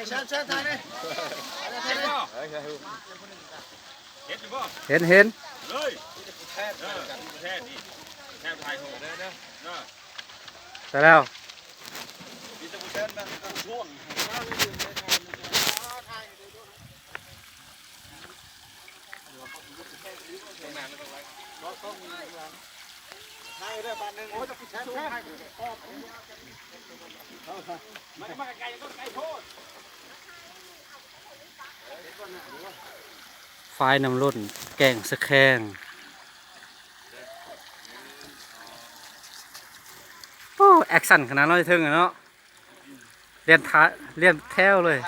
ແຊມ ແຊມ ຖ່າຍແດ່ ເຫັນບໍ່? ເຫັນຢູ່ບໍ່? ເຫັນ ເຫັນ ເລີຍ ເອີ ແທ້ນີ້ ແທ້ຖ່າຍຮູບເດີ ເດີ ໄປແລ້ວ ມີແຕ່ຜູ້ແຊມນະ ຜູ້ຊ່ວງ ຝາຍນ້ຳລົ້ນ ແກ້ງສະແຄງ ໂອ້ ແອັກຊັນຂະໜາດເນາະ ເທິງເນາະ ລຽນທະ ລຽນແຖວເລີຍ.